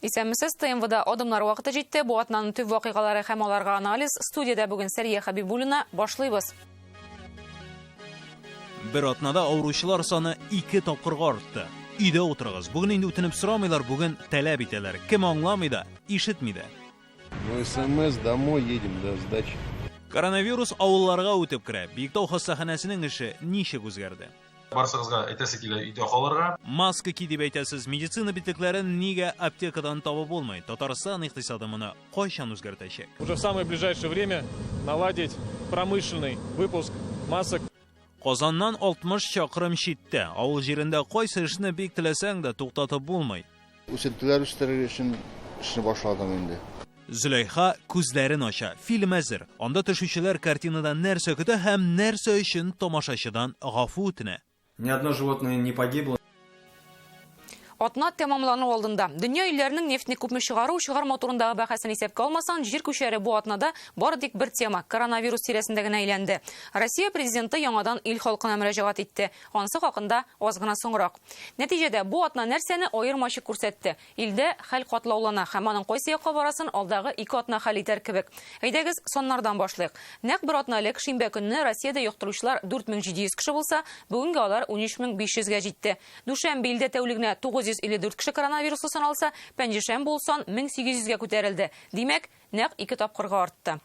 Исәнмесез, ТМВда адымнар вакыты җитте. Бу атнаның төп вакыйгалары һәм аларга анализ. Студиядә бүген Сәрия Хәбибуллина. Башлыйбыз. Бер атнада авыручылар саны 2 тапкырга артты. Өйдә утырыгыз. Бүген инде үтенеп сорамыйлар, бүген таләп итәләр. Кем аңламый да, ишетми дә. Ну, СМС, домой едем, да, с дачи. Коронавирус авылларга үтеп керә. Биектау хастаханәсенең эше ничек үзгәрде? Барсыгызга әйтәсе килә өйдә калырга. Маска ки дип әйтәсез, медицина битлекләрен нигә аптекадан табып булмый? Татарстан икътисады моны кайчан үзгәртәчәк? Уже в самое ближайшее время наладить промышленный выпуск масок. Казаннан 60 чакрым читтә, авыл җирендә кайсы эшне бик теләсәң дә туктатып булмый. Үсентеләр үстерер өчен эшне башладым инде. Зөләйха күзләрен ача, фильм әзер. Анда төшүчеләр картинадан нәрсә көтә һәм нәрсә өчен тамашачыдан гафу үтенә. Ни одно животное не погибло. Атна тәмамлану алдында. Дөнья илләренең нефтьне күпме чыгару, чыгармау турындагы бәхәсен исәпкә алмасаң, җир күчәре бу атнада бары тик бер тема коронавирус тирәсендә генә әйләнде. Россия президенты яңадан ил халкына мөрәҗәгать итте. Ансы хакында аз гына соңрак. Нәтиҗәдә бу атна нәрсәне аермачык күрсәтте. Илдә хәл катлаулана һәм аның кайсы якка барасын алдагы 2 атна хәл итәр кебек. Әйдәгез, саннардан башлыйк. Нәкъ бер атна элек шимбә көнне Россиядә йоктыручылар 4700 кеше булса, бүгенгә алар 13500гә җитте. Дүшәмбе илдә тәүлегенә 954 кеше коронавируслы саналса, пәнҗешәмбе ул сан 1800гә күтәрелде. Димәк, нәкъ 2 тапкырга артты.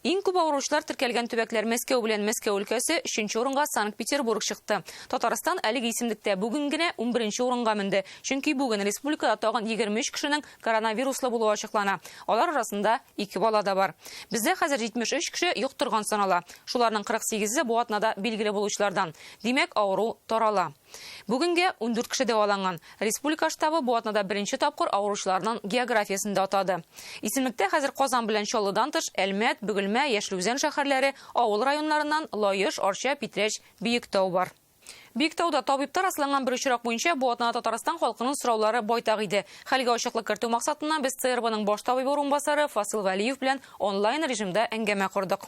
Иң күп авыручылар теркәлгән төбәкләр Мәскәү белән Мәскәү өлкәсе, 3-нче урынга Санкт-Петербург чыкты. Татарстан әлеге исемлектә бүген генә 11-нче урынга менде. Чөнки бүген республикада тагын 23 кешенең коронавируслы булуы ачыклана. Алар арасында 2 бала да бар. Бездә хәзер 73 кеше йоктырган санала. Шуларның 48-е бу атнада билгеле булучылардан. Димәк, авыру тарала. Бүгенгә 14 кеше дәваланган. Республика штабы бу атнада беренче тапкыр авыручыларның географиясен дә атады. Исемлектә хәзер Казан белән Чаллыдан тыш Әлмәт, Бөгелмә, Яшел Үзән шәһәрләре, авыл районнарыннан Лаеш, Арча, Питрәч, Биектау бар. Биектауда табиптар расланган бер очрак буенча бу атнада Татарстан халкының сораулары байтак иде. Хәлгә ачыклык кертү максатыннан без ЦРБның баш табибы урынбасары Фасил Вәлиев белән онлайн режимда әңгәмә кордык.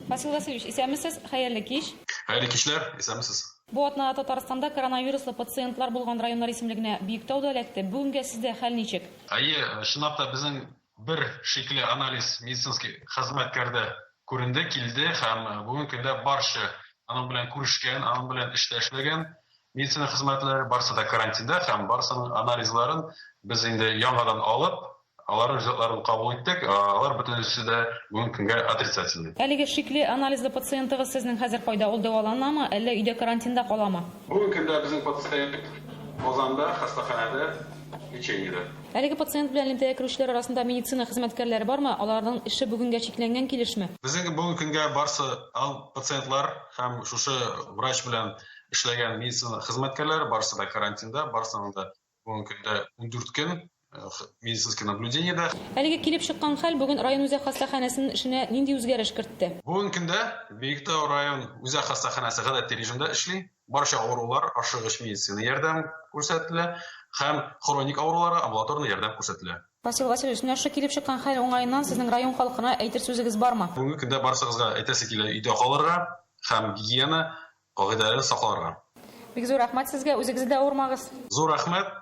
Фасил Васильевич, исәнмесез, хәерле кич. Хәерле кичләр, исәнмесез. Бу атнада Татарстанда коронавируслы пациентлар булган районнар исемлегенә Биектау да эләкте. Бүгенгә сездә хәл ничек? Әйе, чынлап та безнең бер шикле анализ медицинский хезмәткәрдә күренде, килде һәм бүгенге көндә барча аның белән күрешкән, аның белән эштә эшләгән медицина хезмәтләре барысы да карантинда һәм барысының анализларын без инде яңадан алып, аларның результатларын кабул иттек, алар бөтенесе дә бүгенге көнгә отрицательный. Әлеге шикле анализлы пациентыгыз сезнең хәзер кайда? Ул дәваланамы, әллә өйдә карантинда каламы? Бүгенге көндә безнең пациент Казанда, хастаханәдә, лечениедә. Әлеге пациент белән элемтәгә керүчеләр арасында медицина хезмәткәрләре бармы? Аларның эше бүгенгә чикләнгән килешме? Безнең бүгенге көнгә барсы пациентлар һәм шушы врач белән эшләгән медицина хезмәткәрләре барысы да карантинда, барысының да бүгенге көндә 14 көн медицинское наблюдение да. Әлеге килеп чыккан хәл бүген район үзәк хастаханәсенең эшенә нинди үзгәреш кертте? Бүгенге көндә Биектау район үзәк хастаханәсе гадәти режимда эшли. Барча авырулар ашыгыч медицина ярдәм күрсәтелә һәм хроник авыруларга амбулаторный ярдәм күрсәтелә. Фасил Васильевич, менә шушы килеп чыккан хәл уңаеннан сезнең район халкына әйтер сүзегез бармы? Бүгенге көндә барсыгызга әйтәсе килә өйдә калырга һәм гигиена кагыйдәләрен сакларга. Бик зур рәхмәт сезгә, үзегез дә авырмагыз. Зур рәхмәт,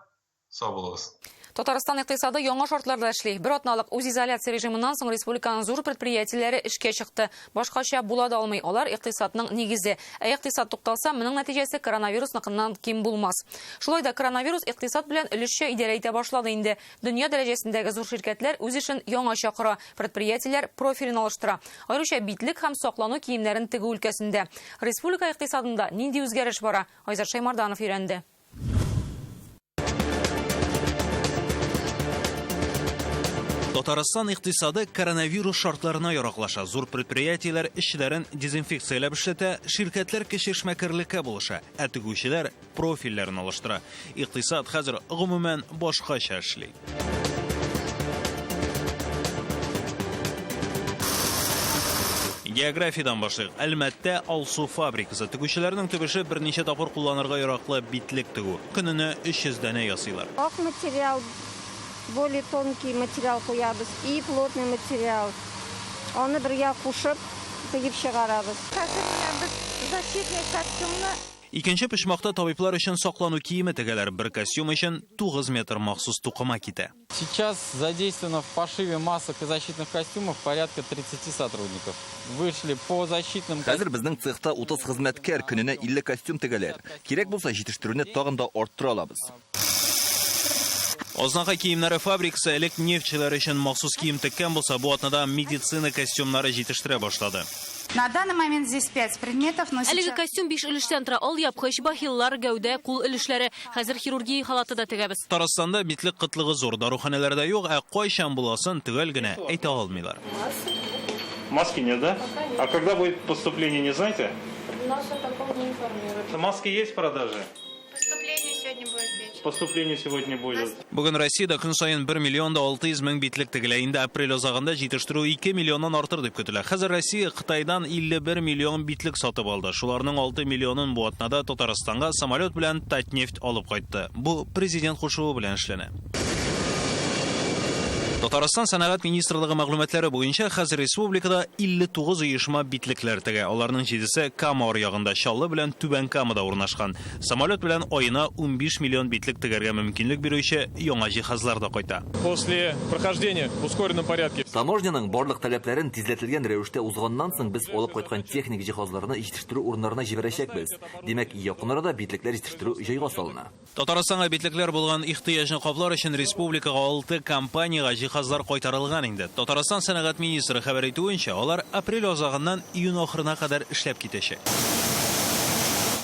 сау булыгыз. Татарстан икътисады яңа шартларда эшли. Бер атналык үзизоляция режимыннан соң республиканың зур предприятиеләре эшкә чыкты. Башкача була да алмый. Алар икътисадның нигезе. Ә икътисад тукталса, моның нәтиҗәсе коронавирусныкыннан ким булмас. Шулай да коронавирус икътисад белән өлешчә идарә итә башлады инде. Дөнья дәрәҗәсендәге зур ширкәтләр үз эшен яңача кора, предприятиеләр профилен алыштыра. Аеруча битлек һәм саклану киемнәрен тегү өлкәсендә. Республика икътисадында нинди үзгәреш бара? Айзат Шаймарданов өйрәнде. Татарстан икътисады коронавирус шартларына яраклаша. Зур предприятиеләр эшчеләрен дезинфекцияләп эшләтә, ширкәтләр кече эшмәкәрлеккә булыша, ә тегүчеләр профильләрен алыштыра. Икътисад хәзер гомумән башкача эшли. Географиядан башлыйк. Әлмәттә Алсу фабрикасы. Тегүчеләрнең төп эше берничә тапкыр кулланырга яраклы битлек тегү. Көненә 300 данә ясыйлар. Ак материал, более тонкий материал куябыз и плотный материал. Аны бергә кушып тегеп чыгарабыз. Хәзер менә без защитный костюмны Икенче почмакта табиблар өчен саклану киеме тегәләр. Бер костюм өчен 9 метр махсус тукыма китә. Сейчас задействовано в пошиве масок и защитных костюмов порядка 30 сотрудников. Вышли по защитным Хәзер безнең цехта 30 хезмәткәр, көненә 50 костюм тегәләр. Кирәк булса, җитештерүне тагын да арттыра алабыз. Азнакай киемнәре фабрикасы элек нефтьчеләр өчен махсус кием теккән булса, бу атнада медицина костюмнары җитештерә башлады. На данный момент здесь 5 предметов, но Әлеге сейчас... костюм 5 өлештән тора. Алъяпкыч, бахиллар, гәүдә, кул өлешләре. Хәзер хирургия халаты да тегәбез. Татарстанда битлек кытлыгы зур, даруханәләрдә юк, ә кайчан буласын төгәл генә әйтә алмыйлар. Маски нет, да? А когда будет поступление, не знаете? Нас о таком не информируют. Маски есть в продаже? Поступление сегодня будет вечером. Поступление сегодня будет. Бүген Россиядә көн саен 1 миллион да 600 мең битлек тегелә. Инде апрель азагында җитештерү 2 миллионнан артыр дип көтелә. Хәзер Россия Кытайдан 51 миллион битлек сатып алды. Шуларның 6 миллионын бу атнада Татарстанга самолет белән Татнефть алып кайтты. Бу президент кушуы белән эшләнә. Татарстан Сәнәгать министрлыгы мәгълүматлары буенча хәзер республикада 59 оешма битлекләр тегә. Аларның 7-се Кама аръягында, Чаллы белән Түбән Камада урнашкан. Самолет белән аена 15 миллион битлек тегәргә мөмкинлек бирүче яңа җиһазлар да кайта. После прохождения в ускоренном порядке Таможняның барлык таләпләрен тизләтелгән рәвештә узганнан соң без алып кайткан техник җиһазларны җитештерү урыннарына җибәрәчәкбез. Димәк, якын арада битлекләр җитештерү җайга салына. Татарстанга битлекләр булган ихтыяҗны каплар өчен республикага 6 компаниягә җиһазлар кайтарылган инде. Татарстан сәнәгать министры хәбәр итүенчә, алар апрель азагыннан июнь ахырына кадәр эшләп китәчәк.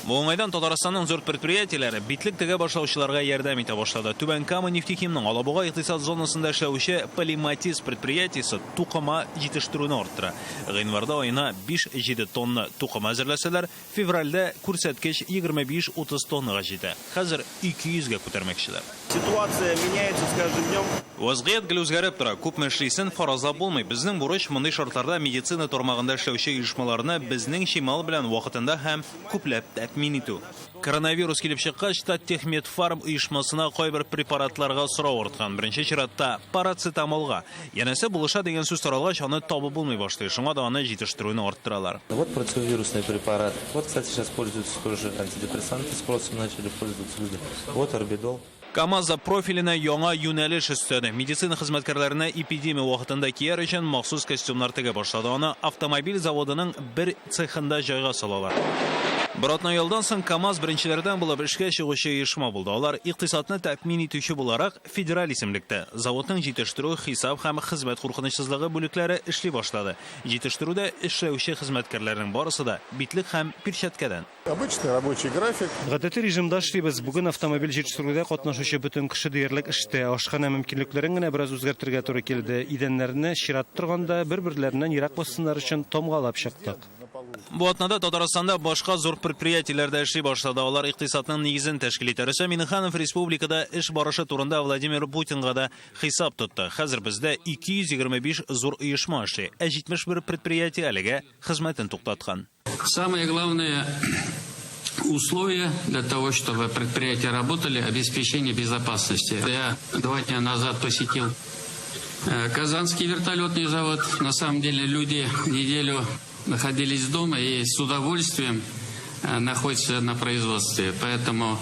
Бу уңайдан Татарстанның зур предприятиеләре битлек тегә башлаучыларга ярдәм итә башлады. Түбән Кама нефтехимның Алабуга икътисад зонасында эшләүче Полиматиз предприятиесе тукыма җитештерүне арттыра. Гыйнварда аена 5-7 тонна тукыма әзерләсәләр, февральдә күрсәткеч 25-30 тоннага җитә. Хәзер 200гә күтәрмәкчеләр. Ситуация меняется с каждым днем. Вазгыять гел үзгәреп тора. Күпме эшлисен фаразлап булмый. Безнең бурыч мондый шартларда медицина тармагында эшләүче оешмаларны безнең чимал белән вакытында һәм күпләп тәэмин итү. Коронавирус килеп чыккач, Таттехмедфарм оешмасына кайбер препаратларга сорау арткан. Беренче чиратта парацетамолга. Янәсе булыша дигән сүз таралгач, аны табып булмый башлый. Шуңа да аны җитештерүне арттыралар. Вот противовирусный препарат. Вот, кстати, сейчас пользуются тоже антидепрессанты, спросом начали пользоваться люди. Вот арбидол. КАМАЗ профиленә яңа юнәлеш өстәде. Медицина хезмәткәрләренә эпидемия вакытында кияр өчен махсус костюмнар тегә башлады. Аны автомобиль заводының бер цехында җайга салалар. Бер атна ялдан соң КАМАЗ беренчеләрдән булып эшкә чыгучы оешма булды. Алар икътисадны тәэмин итүче буларак федераль исемлектә. Заводның җитештерү, хисап һәм хезмәт куркынычсызлыгы бүлекләре эшли башлады. Җитештерүдә эшләүче хезмәткәрләрнең барысы да битлек һәм перчаткадан. Обычный рабочий график. Гадәти режимда эшлибез. Бүген автомобиль җитештерүдә катнашучы бөтен кеше диярлек эштә. Ашханә мөмкинлекләрен генә бераз үзгәртергә туры килде. Идәннәрне чират торганда бер-берләреннән ерак бассыннар өчен тамгалап чыктык. Бу атнада Татарстанда башка зур предприятиеләр дә эшли башлады. Алар икътисадның нигезен тәшкил итә. Рөстәм Миңнеханов республикада эш барышы турында Владимир Путинга да хисап тотты. Хәзер бездә 225 зур оешма эшли, ә 71 предприятие әлегә хезмәтен туктаткан. Самое главное условие для того, чтобы предприятия работали, обеспечение безопасности. Я 2 дня назад посетил Казанский вертолетный завод. На самом деле люди неделю находились дома и с удовольствием находятся на производстве. Поэтому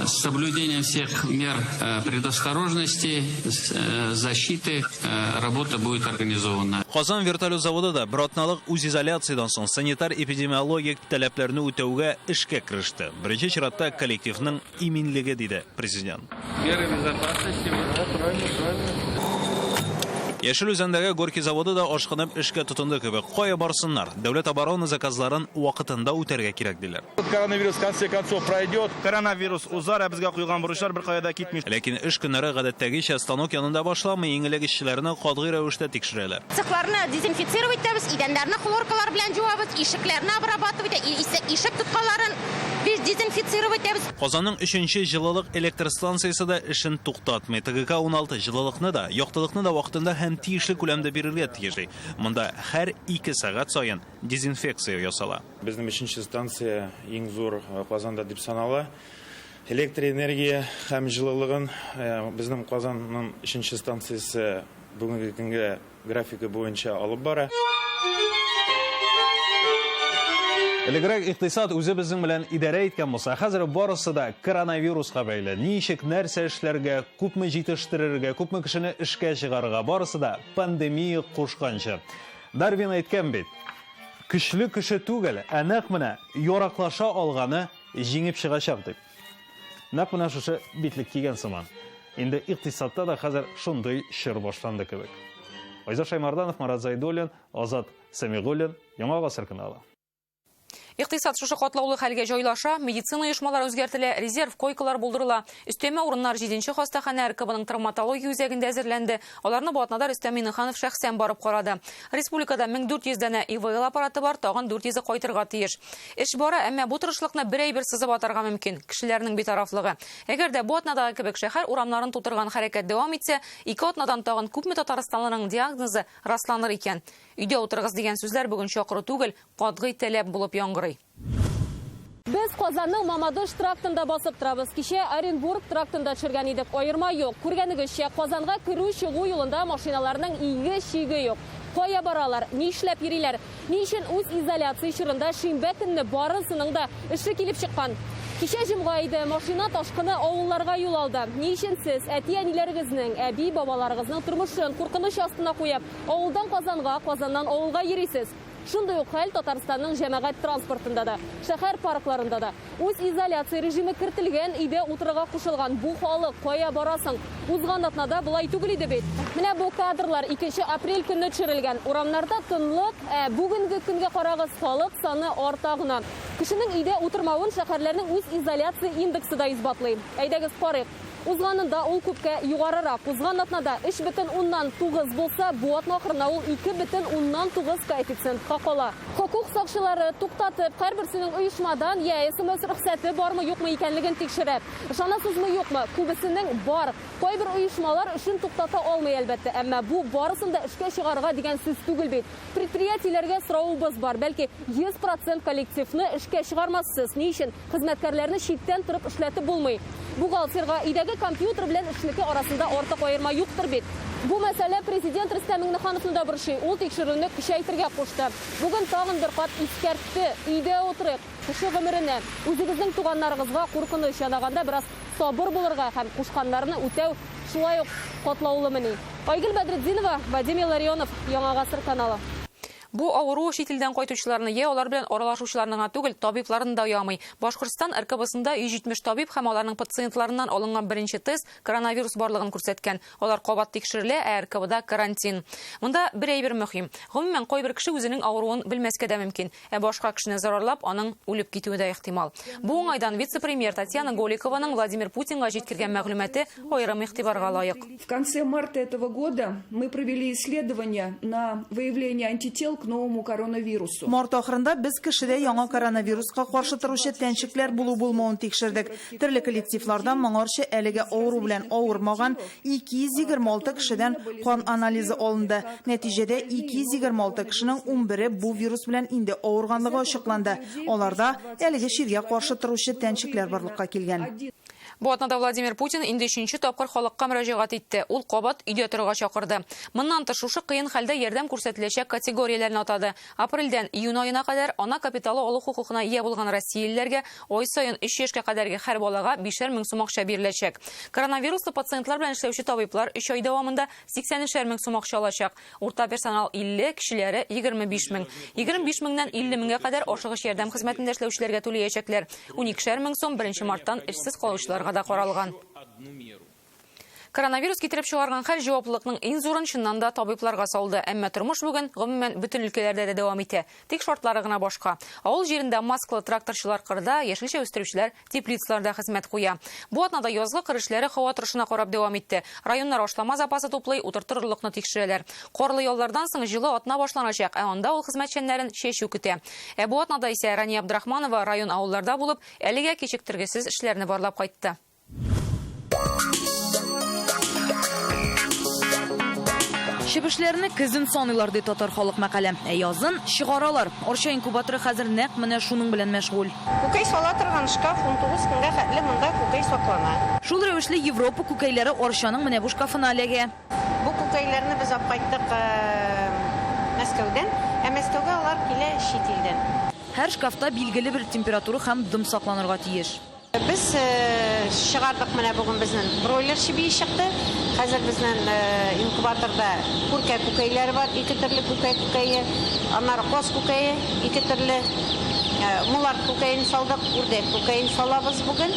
с соблюдением всех мер предосторожности, защиты, работа будет организована. Казан вертолет заводы да бер атналык үзизоляциядән соң санитар-эпидемиологик таләпләрне үтәүгә эшкә кереште. Беренче чиратта коллективның иминлеге, диде президент. Меры безопасности. Правильно, правильно. Яшел Үзәндәге Горький заводы да ашкынып эшкә тотынды кебек. Кая барсыннар? Дәүләт оборона заказларын вакытында үтәргә кирәк диләр. Коронавирус в конце концов пройдет. Коронавирус узар, ә безгә куелган бурычлар бер кая да китми. Ләкин эш көннәре гадәттәгечә станок янында башламый, иң элек эшчеләрне катгый рәвештә тикшерәләр. Цехларны дезинфицировать итәбез, идәннәрне хлоркалар белән жуабыз, ишекләрне обрабатывать, ишек тоткаларын дезинфицировать итәбез. Казанның 3нче җылылык электр станциясе дә эшен туктатмый. ТГК-16 җылылыкны да, яктылыкны да вакытында һәм тиешле күләмдә бирергә тиеш. Монда һәр 2 сәгать саен дезинфекция ясала. Безнең 3нче станция иң зур Казанда дип санала. Электр энергия һәм җылылыгын безнең Казанның 3нче станциясе бүгенге көнгә графигы буенча алып бара. Элегрәк икътисад үзе безнең белән идарә иткән булса, хәзер барысы да коронавируска бәйле. Ничек, нәрсә эшләргә, күпме җитештерергә, күпме кешене эшкә чыгарырга, барысы да пандемия кушканча. Дарвин әйткән бит, көчле кеше түгел, ә нәкъ менә яраклаша алганы җиңеп чыгачак дип. Нәкъ менә шушы битлек кигән сыман. Инде икътисадта да хәзер шундый чор башланды кебек. Айзат Шаймарданов, Марат Зайдуллин, Азат Сәмигуллин, Яңа гасыр каналы. Икътисад шушы катлаулы хәлгә җайлаша, медицина оешмалары үзгәртелә, резерв койкалар булдырыла. Өстәмә урыннар 7 хастаханә РКБның травматология үзәгендә әзерләнде. Аларны бу атнада Рөстәм Миңнеханов шәхсән барып карады. Республикада 1400 данә ИВЛ аппараты бар, тагын 400-е кайтырга тиеш. Эш бара, әмма бу тырышлыкны бер әйбер сызып атарга мөмкин кешеләрнең битарафлыгы. Әгәр дә бу атнадагы кебек шәһәр урамнарын тутырган хәрәкәт дәвам итсә, ике атнадан тагын күпме татарстанлының диагнозы расланыр икән? Өйдә утырыгыз дигән сүзләр бүген чакыру түгел, катгый таләп булып яңгырый. Без Казанның Мамадыш трактында басып торабыз. Кичә Оренбург трактында төшергән идек. Аерма юк. Күргәнегезчә, Казанга керү-чыгу юлында машиналарның иге-чиге юк. Кая баралар? Нишләп йөриләр? Ни өчен үз изоляция чорында шимбә көнне барысының да эше килеп чыккан? Кичә җомга иде, машина ташкыны авылларга юл алды. Ни өчен сез әти-әниләрегезнең, әби-бабаларыгызның тормышын куркыныч астына куеп, авылдан Казанга, Казаннан авылга йөрисез? Шундый ук хәл Татарстанның җәмәгать транспортында да, шәһәр паркларында да. Үз изоляция режимы кертелгән өйдә утырырга кушылган бу халык кая бара соң? Узган атнада болай түгел иде бит. Менә бу кадрлар 2 апрель көнне төшерелгән. Урамнарда тынлык, ә бүгенге көнгә карагыз, халык саны арта гына. Кешенең өйдә утырмавын шәһәрләрнең үз изоляция индексы да исбатлый. Әйдәгез карыйк. Узганында ул күпкә югарырак. Узган атнада 3,9 булса, бу атна ахырына ул 2,9 коэффициентка кала. Хокук сакчылары туктатып, һәрберсенең оешмадан я СМС рөхсәте бармы юкмы икәнлеген тикшерә. Ышанасызмы юкмы? Күбесенең бар. Кайбер оешмалар эшен туктата алмый, әлбәттә. Әмма бу барысын да эшкә чыгарырга дигән сүз түгел бит. Предприятиеләргә соравыбыз бар. Бәлки 100% коллективны эшкә чыгармассыз. Ни өчен? Хезмәткәрләрне читтән торып эшләтеп булмый. Бухгалтерга өйдәге компьютер белән эшнеке арасында артык аерма юктыр бит. Бу мәсьәлә президент Рөстәм Миңнехановны да борчый. Ул тикшерүне көчәйтергә кушты. Бүген тагын бер кат искәртте, өйдә утырыйк, кеше гомеренә, үзегезнең туганнарыгызга куркыныч янаганда бераз сабыр булырга һәм кушканнарны үтәү шулай ук катлаулымыни? Айгөл Бәдретдинова, Вадим Илларионов, Яңа гасыр каналы. Бу авыру чит илдән кайтучыларны я алар белән аралашучыларны гына түгел, табибларны да ямый. Башкортстан РКБсында 170 табиб һәм аларның пациентларыннан алынган беренче тест коронавирус барлыгын күрсәткән. Алар кабат тикшерелә, ә РКБда карантин. Монда бер әйбер мөһим. Гомумән, кайбер кеше үзенең авыруын белмәскә дә мөмкин, ә башка кешене зарарлап, аның үлеп китүе дә ихтимал. Бу уңайдан вице-премьер Татьяна Голикованың Владимир Путинга җиткергән мәгълүматы аерым игътибарга лаек. В конце марта этого года мы провели исследование на выявление антител к новому коронавирусу. Март ахырында без кешедә яңа коронавируска каршы торучы тәнчекләр булу-булмавын тикшердек. Төрле коллективлардан моңарчы әлеге авыру белән авырмаган 226 кешедән кан анализы алынды. Нәтиҗәдә 226 кешенең 11-е бу вирус белән инде авырганлыгы ачыкланды. Аларда әлеге чиргә каршы торучы тәнчекләр барлыкка килгән. Бу атнада Владимир Путин инде өченче тапкыр халыкка мөрәҗәгать итте. Ул кабат өйдә торырга чакырды. Моннан тыш, шушы кыен хәлдә ярдәм күрсәтеләчәк категорияләрне атады. Апрельдән июнь аена кадәр ана капиталы алу хокукына ия булган россиялеләргә ай саен 3 яшькә кадәрге һәр балага 5 мең сум акча биреләчәк. Коронавируслы пациентлар белән эшләүче табиблар 3 ай дәвамында 83 мең сум акча алачак. Урта персонал 50, кешеләре 25 мең. 25 меңнән 50 меңгә кадәр ашыгыч ярдәм хезмәтендә эшләүчеләргә түләячәкләр. 12 мең сум 1 марттан эшсез калучыларга да каралган. Коронавирус китереп чыгарган хәл җаваплылыкның иң зурын чыннан да табибларга салды. Әмма тормыш бүген гомумән бөтен өлкәләрдә дә дәвам итә. Тик шартлары гына башка. Авыл җирендә маскалы тракторчылар кырда, яшелчә үстерүчеләр теплицаларда хезмәт куя. Бу атнада язгы кыр эшләре һава торышына карап дәвам итте. Районнар ашлама запасы туплый, утыртыр орлыкны тикшерәләр. Карлы яллардан соң җылы атна башланачак, ә анда ул хезмәтчәннәрен чәчү көтә. Ә бу атнада исә Рания Абдрахманова район авылларда булып, әлегә кичектергесез эшләрне барлап кайтты. Чебешләрне көзен саныйлар, ди татар халык мәкале. Ә язын чыгаралар. Арча инкубаторы хәзер нәкъ менә шуның белән мәшгуль. Күкәй сала торган шкаф 19 көнгә хәтле монда күкәй саклана. Шул рәвешле Европа күкәйләре Арчаның менә бу шкафына эләгә. Бу күкәйләрне без алып кайттык Мәскәүдән, ә Мәскәүгә алар килә чит илдән. Һәр шкафта билгеле бер температура һәм дым сакланырга тиеш. Без чыгардык менә бүген безнең бройлер чебие чыкты. Хәзер безнең инкубаторда күркә күкәйләре бар, ике төрле күкәй күкәе, аннары каз күкәе, ике төрле мулард күкәен салдык, үрдәк күкәен салабыз бүген.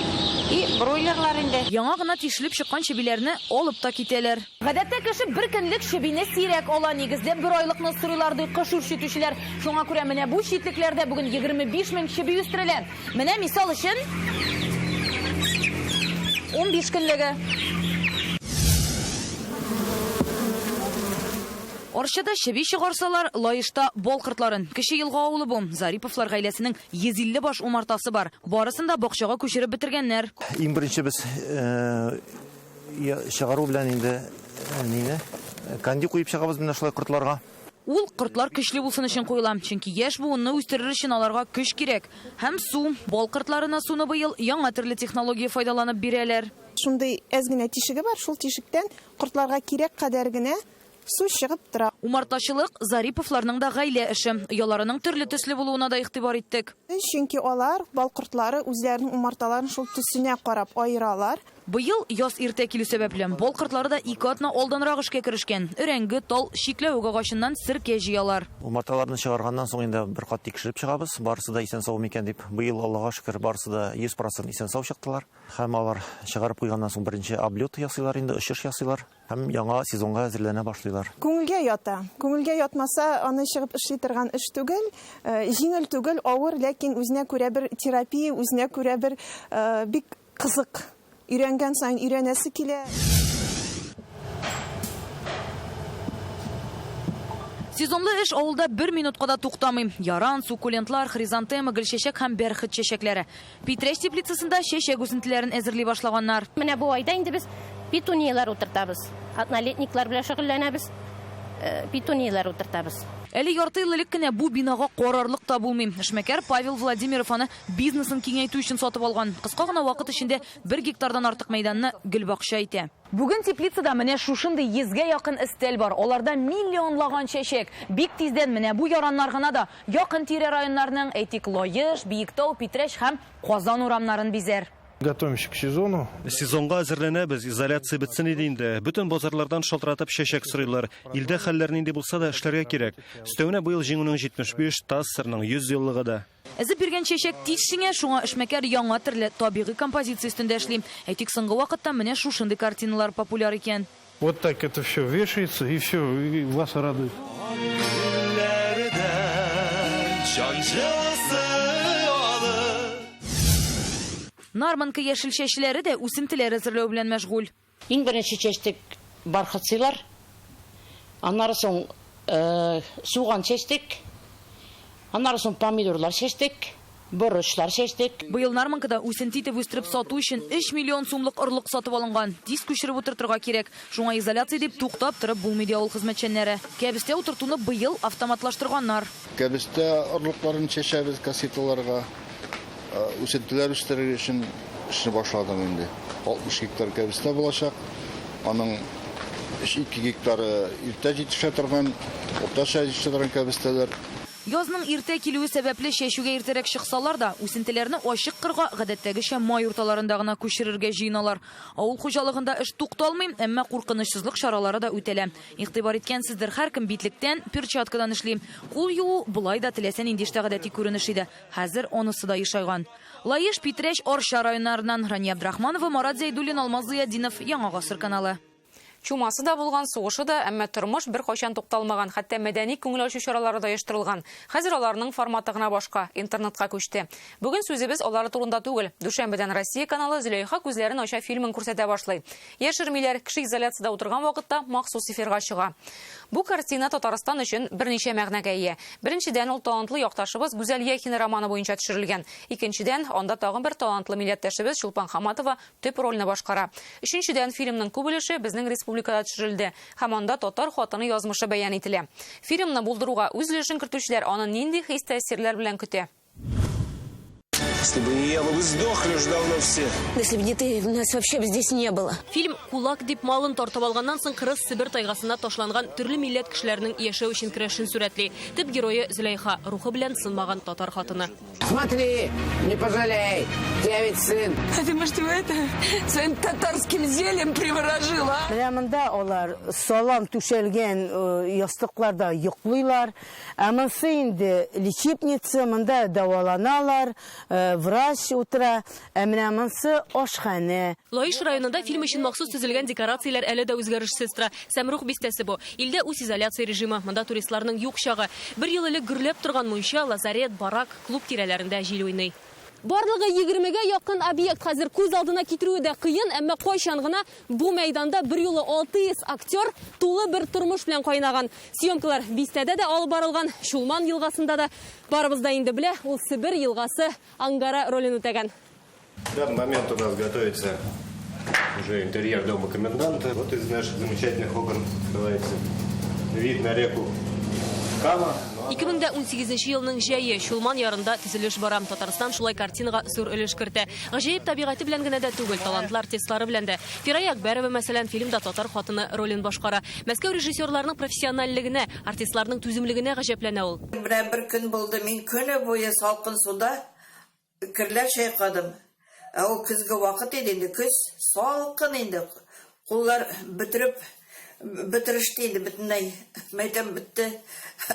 И бройлерлар инде. Яңа гына тишелеп чыккан чебиләрне алып та китәләр. Гадәттә кеше бер көнлек чебине сирәк ала, нигездә бер айлыкны сорыйлар, ди кош үрчетүчеләр. Шуңа күрә менә бу читлекләрдә бүген 25 мең чеби үстерелә. Менә мисал өчен 15 көнлеге. Арчада чеби чыгарсалар, Лаешта бал кортларын. Кече Елга авылы бу. Зариповлар гаиләсенең 150 баш умартасы бар. Барысын да бакчага күчереп бетергәннәр. Иң беренче без чыгару белән инде нине канди куеп чыгабыз менә шулай кортларга. Ул кортлар көчле булсын өчен куела, чөнки яшь буынны үстерер өчен аларга көч кирәк. Һәм су. Бал кортларына суны быел яңа төрле технология файдаланып бирәләр. Шундый әз генә тишеге бар, шул тишектән кортларга кирәк кадәр генә су чыгып тора. Умартачылык Зариповларның да гаилә эше. Ояларының төрле төсле булуына да игътибар иттек. Чөнки алар, бал кортлары, үзләренең умарталарын шул төсенә карап аералар. Быел яз иртә килү сәбәпле, бал кортлары да ике атна алданрак эшкә керешкән. Өрәңге, тал, чикләвек агачыннан серкә җыялар. Умарталарны чыгарганнан соң инде бер кат тикшереп чыгабыз, барысы да исән-сау микән дип. Быел, Аллага шөкер, барысы да 100% исән-сау чыктылар. Һәм алар чыгарып куйганнан соң беренче облет ясыйлар инде, очыш ясыйлар һәм яңа сезонга әзерләнә башлыйлар. Күңелгә ята. Күңелгә ятмаса, аны чыгып эшли торган эш түгел. Җиңел түгел, авыр, ләкин үзенә күрә бер терапия, үзенә күрә бер бик кызык. Өйрәнгән саен өйрәнәсе килә. Сезонлы эш авылда бер минутка да туктамый. Яран, суккулентлар, хризантема, гөлчәчәк һәм бәрхет чәчәкләре. Питрәч теплицасында чәчәк үсентеләрен әзерли башлаганнар. Менә бу айда инде без петунияләр утыртабыз. Однолетниклар белән шөгыльләнәбез. Петунияләр утыртабыз. Әле ярты ел элек кенә бу бинага карарлык та булмый. Эшмәкәр Павел Владимиров аны бизнесын киңәйтү өчен сатып алган. Кыска гына вакыт эчендә бер гектардан артык мәйданны гөлбакча итә. Бүген теплицада менә шушындый йөзгә якын өстәл бар. Аларда миллионлаган чәчәк. Бик тиздән менә бу яраннар гына да якын тирә районнарның, әйтик, Лаеш, Биектау, Питрәч һәм Казан урамнарын бизәр. Готовимся к сезону. Сезонга әзерләнәбез, изоляция бетсен иде инде. Бөтен базарлардан шалтыратып чәчәк сорыйлар. Илдә хәлләр нинди булса да эшләргә кирәк. Өстәвенә быел Җиңүнең 75, ТАССРның 100 еллыгы да. Эзеп биргән чәчәк тиз шиңә, шуңа эшмәкәр яңа төрле табигый композиция өстендә эшли. Әйтик, соңгы вакытта менә шушындый картиналар популяр икән. Вот так это все вешается, и все, и вас радует. Нарманка яшелчәчеләре дә үсентеләр әзерләү белән мәшгуль. Иң беренче чәчтек бархатсыйлар, аннары соң суган чәчтек, аннары соң помидорлар чәчтек, борычлар чәчтек. Быел Нарманкада үсенте итеп үстереп сату өчен 3 миллион сумлык орлык сатып алынган. Тиз күчереп утыртырга кирәк. Шуңа изоляция дип туктап торып булмый ди авыл хезмәтчәннәре. Кәбестә утыртуны быел автоматлаштырганнар. Кәбестә орлыкларын чәчәбез кассеталарга. Үсентеләр үстерер өчен эшне башладым инде. 60 гектар кәбестә булачак. Аның 2 гектары иртә җитешә торган, уртача җитешә торган кәбестәләр. Язның иртә килүе сәбәпле чәчүгә иртәрәк чыксалар да, үсентеләрне ачык кырга гадәттәгечә май урталарында гына күчерергә җыеналар. Авыл хуҗалыгында эш тукталмый, әмма куркынычсызлык чаралары да үтәлә. Игътибар иткәнсездер, һәркем битлектән, перчаткадан эшли. Кул юу болай да теләсә нинди эштә гадәти күренеш иде. Хәзер анысы да ешайган. Лаеш, Питрәч, Арча районнарыннан Рания Абдрахманова, Марат Зәйдуллин, Алмаз Зыятдинов, Яңа Гасыр каналы. Чумасы да булган, сугышы да, әмма тормыш бер кайчан тукталмаган, хәтта мәдәни күңел ачу чаралары да оештырылган. Хәзер аларның форматы гына башка, интернетка күчте. Бүген сүзебез алары турында түгел. Дүшәмбедән Россия каналы Зөләйха күзләрен ача фильмын күрсәтә башлый. Яшермиләр, кеше изоляциядә утырган вакытта махсус эфирга чыга. Бу картина Татарстан өчен берничә мәгънәгә ия. Беренчедән, ул талантлы якташыбыз Гүзәл Яхина романы буенча төшерелгән. Икенчедән, анда тагын бер талантлы милләттәшебез Чулпан Хаматова төп рольне башкара. Өченчедән, фильмның күп өлеше безнең республикада төшерелде һәм анда татар хатыны язмышы бәян ителә. Фильмны булдыруга үз өлешен кертүчеләр аны нинди хис-тәэсирләр белән көтә? Если бы не я, вы бы сдохли уже давно все. Если бы не ты, нас вообще бы здесь не было. Фильм кулак дип малын тартып алганнан соң кырыс Себер тайгасына ташланган төрле милләт кешеләренең яшәү өчен көрәшен сурәтли. Төп герое Зөләйха, рухы белән сынмаган татар хатыны. Смотри, не пожалей, тебя ведь сын. А ты, может, его это, своим татарским зельем приворожила, а? Менә монда алар салам түшәлгән э, ястыкларда йоклыйлар. Ә монсы инде лечебница, монда дәваланалар, э, врач утыра. Ә менә монсы ашханә. Лаеш районында фильм өчен махсус төзелгән декорацияләр әле дә үзгәрешсез тора. Сәмрух бистәсе бу. Илдә үзизоляция режимы. Монда туристларның юк чагы. Бер ел элек гөрләп торган мунча, лазарет, барак, клуб тирәләрендә җил уйный. Барлыгы егермегә якын объект хәзер күз алдына китерүе дә кыен, әмма кайчан гына бу мәйданда берьюлы 600 актер тулы бер тормыш белән кайнаган. Съемкалар бистәдә дә алып барылган, Чулман елгасында да. Барыбыз да инде белә, ул Себер елгасы Ангара ролен үтәгән. В данный момент у нас готовится уже интерьер дома коменданта. Вот из наших замечательных окон открывается вид на реку Кама. 2018 елның җәе Чулман ярында төзелеш бара. Татарстан шулай картинага зур өлеш кертә. Гаҗәеп табигате белән генә дә түгел, талантлы артистлары белән дә. Фирая Әкбәрова, мәсәлән, фильмда татар хатыны ролен башкара. Мәскәү режиссерларының профессиональлегенә, артистларның түземлегенә гаҗәпләнә ул. Менә бер көн булды, мин көне буе салкын суда керләр чайкадым. Ә ул көзге вакыт иде инде, көз салкын инде. Куллар бөтереп, бөтереште инде бөтенләй. Мәйтәм, бетте,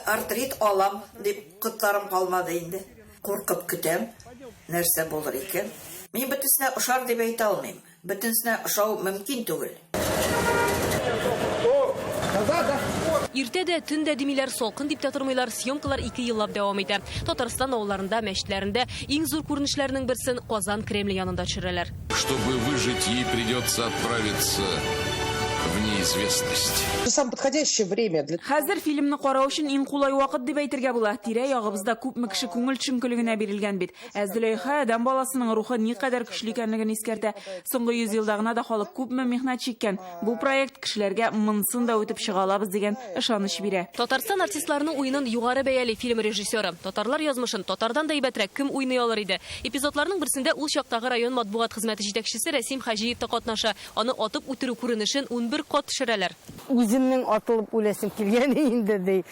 артрит алам, дип котларым калмады инде. Куркып көтәм, нәрсә булыр икән. Мин бөтенесенә ошар дип әйтә алмыйм. Бөтенесенә ошау мөмкин түгел. Иртә дә, төн дә димиләр, салкын дип тә тормыйлар, съемкалар ике еллап дәвам итә. Татарстан авылларында, мәчетләрендә иң зур күренешләрнең берсен Казан Кремле янында төшерәләр. Чтобы выжить, ей придется отправиться в неизвестность. Самое подходящее время для... Хәзер фильмны карау өчен иң кулай вакыт дип әйтергә була. Тирә-ягыбызда күпме кеше күңел төшенкелегенә бирелгән бит. Ә Зөләйха адәм баласының рухы никадәр көчле икәнлеген искәртә. Соңгы 100 елда гына да халык күпме михнәт чиккән. Бу проект кешеләргә монсын да үтеп чыга алабыз дигән ышаныч бирә. Татарстан артистларының уенын югары бәяли фильм режиссеры. Татарлар язмышын татардан да әйбәтрәк кем уйный алыр иде? Эпизодларның берсендә ул чактагы район матбугат хезмәте җитәкчесе Рәсим Хаҗиев та катнаша. Аны атып үтерү күренешен 11 кат төшерәләр. Үземнең атылып үләсем килгән инде, ди.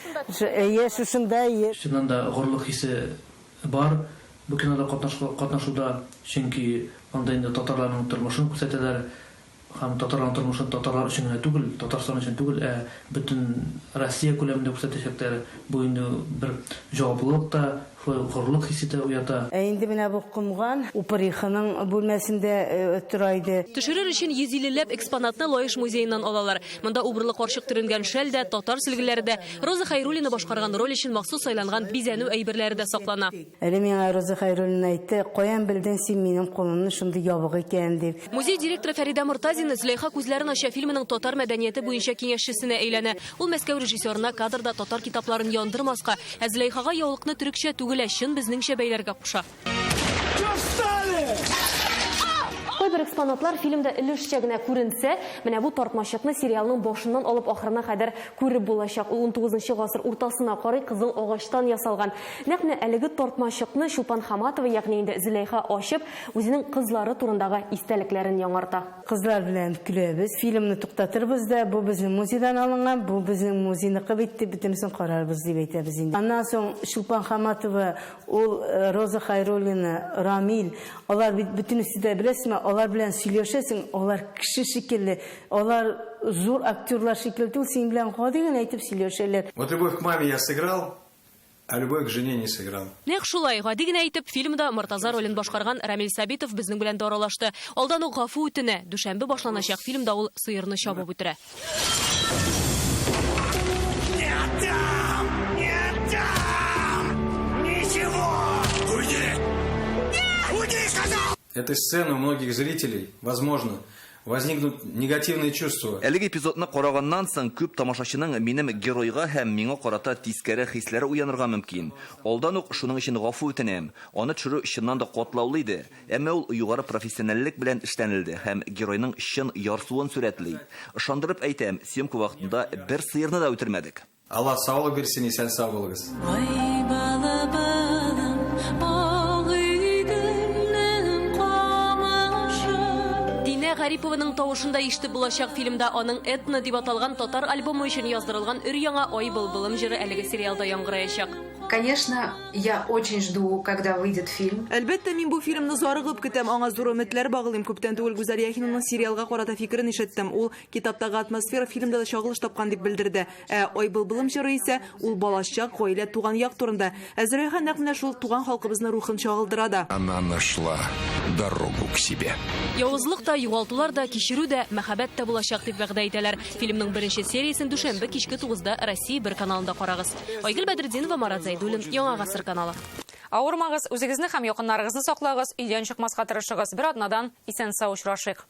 Әйе, шушында, әйе. Чыннан да горурлык хисе бар бу кинода катнашуда, чөнки анда инде татарларның тормышын күрсәтәләр һәм татарларның тормышын татарлар өчен генә түгел, Татарстан өчен түгел, ә бөтен Россия күләмендә күрсәтәчәкләр. Бу инде бер җаваплылык та, шулай ук горурлык хисе дә уята. Ә инде менә бу комган Упыриханың бүлмәсендә тора иде. Төшерер өчен 150 ләп экспонатны Лаеш музееннан алалар. Монда убырлы карчык төренгән шәл дә, татар сөлгеләре дә, Роза Хәйруллина башкарган роль өчен махсус сайланган бизәнү әйберләре дә саклана. Әле миңа Роза Хәйруллина әйтте, каян белдең син минем кулымны шундый ябык икәнен дип. Музей директоры Фәридә Мортазина Зөләйха күзләрен ача фильмының татар мәдәнияте буенча киңәшчесенә әйләнә. Ул Мәскәү режиссерына кадрда татар китапларын яндырмаска, ә Зөләйхага яулыкны төрекчә түгел, ә чын безнеңчә бәйләргә куша. Кайбер экспонатлар фильмда өлешчә генә күренсә, менә бу тартмачыкны сериалның башыннан алып ахырына кадәр күреп булачак. Ул унтугызынчы гасыр уртасына карый кызыл агачтан ясалган. Нәкъ менә әлеге тартмачыкны Чулпан Хаматова, ягъни инде Зөләйха ачып, үзенең кызлары турындагы истәлекләрен яңарта. Кызлар белән көләбез, фильмны туктатырбыз да, бу безнең музейдан алынган, бу безнең музейныкы бит дип бөтенесен карарбыз дип әйтәбез инде. Аннан соң Чулпан Хаматова, ул Роза Хайруллина, Рамил, алар бит бөтенесе дә, беләсезме, алар белән сөйләшәсең, алар кеше шикелле, алар зур актерлар шикелле түгел, синең белән гади генә итеп сөйләшәләр. Вот любовь к маме я сыграл, а любовь к жене не сыграл. Нәкъ шулай, гади генә итеп, фильмда Мортаза ролен башкарган Рамил Сабитов безнең белән дә аралашты. Алдан ук гафу үтенә, дүшәмбе башланачак фильмда ул сыерны чабып үтерә. Не отдам! Не отдам! Ничего! Уйди! Уйди, сказал! Этой сцены у многих зрителей, возможно, возникнут негативные чувства. Әлеге эпизодны караганнан соң күп тамашачының минем геройга һәм миңа карата тискәре хисләре уянырга мөмкин. Алдан ук шуның өчен гафу үтенәм. Аны төшерү чыннан да катлаулы иде, әмма ул югары профессиональлек белән эшләнелде һәм геройның чын ярсуын сурәтли. Ышандырып әйтәм, съемка вакытында бер сыерны да үтермәдек. Алла саулык бирсен, исән сау булыгыз. Ай, балабалам, Агыйдел. Шәрипованың тавышын да ишетеп булачак фильмда. Аның Этно дип аталган татар альбомы өчен яздырылган өр-яңа Ай былбылым җыры әлеге сериалда яңгыраячак. Конечно, я очень жду, когда выйдет фильм. Әлбәттә, мин бу фильмны зарыгып көтәм, аңа зур өметләр баглыйм. Күптән түгел Гүзәл Яхинаның сериалга карата фикерен ишеттем. Ул китаптагы атмосфера фильмда да чагылыш тапкан дип белдерде. Ә Ай былбылым җыры исә ул балачак, гаилә, туган як турында. Ә Зөләйха нәкъ менә шул туган халкыбызның рухын чагылдыра да. Она нашла дорогу к себе. Явызлык та, югалтулар да, кичерү дә, мәхәббәт тә булачак дип вәгъдә итәләр. Фильмның беренче сериясен дүшәмбе кичке тугызда Россия бер каналында карагыз. Айгөл Бәдретдинова, Марат Зәйдуллин, Яңа гасыр каналы. Авырмагыз, үзегезне һәм якыннарыгызны саклагыз, өйдән чыкмаска тырышыгыз. Бер атнадан исән-сау очрашыйк.